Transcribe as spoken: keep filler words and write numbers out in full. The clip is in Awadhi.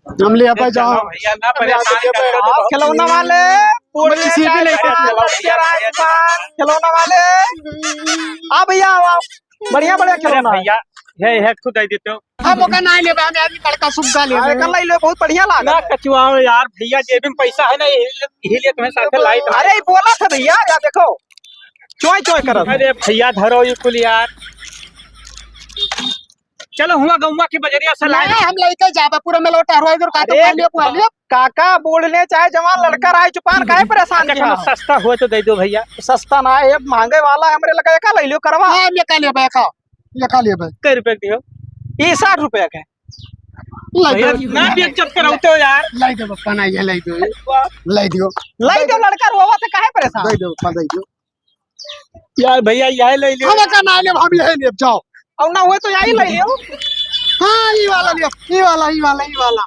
हम ले अबे जाओ। भैया, ना परेशान कर दो। खिलौना वाले, पूरे इसी भी लेके आओ। खिलौना वाले, आ भैया, आओ, आओ। बढ़िया, बढ़िया अरे खिलौना है। भैया, ये, ये खुद दे देते हो। हम ओका ना लेबे, हम यार लड़का सुग्गा लेबे। अरे, कर ले लो, बहुत बढ़िया लागा। ना कचुआओ यार, भैया जेब में पैसा है ना, यही ले, यही ले तुम्हें साथे लाई तो। अरे, ये बोला था भैया, या देखो, चोय चोय करत। अरे भैया, धरो ये कुल यार। चलो, हुआ गौवा की बजरिया से लाए। नहीं, हम लेके जाबे, पूरा में लौटा रहो, इधर का तो अरे, पहले, पहले। काका, बूढ़ ले चाहे जवान, लड़का रहे चुपान, काहे परेशान अच्छा, किया? कोनो सस्ता हो तो दे दो भैया। सस्ता ना है, महंगे वाला है, हमरे लगे का ले लियो करवा। हाँ, हम ये का लेबे, का, ये का लेबे। कै रुपया के दियो? ये साठ रुपया के। ले भैया, दो। ना बेइज्जत कराते हो यार। ले दो पप्पा, ना ये ले दो। ले दो। ले दो, लड़का रोवा तो काहे परेशान? ले दो पप्पा, ले दो। यार भैया, यही ले लियो। हम का ना लेब, हम यही लेब, जाओ। और ना हुए तो यही ले लियो। हाँ, ई वाला लियो, ई वाला, ई वाला, ई वाला।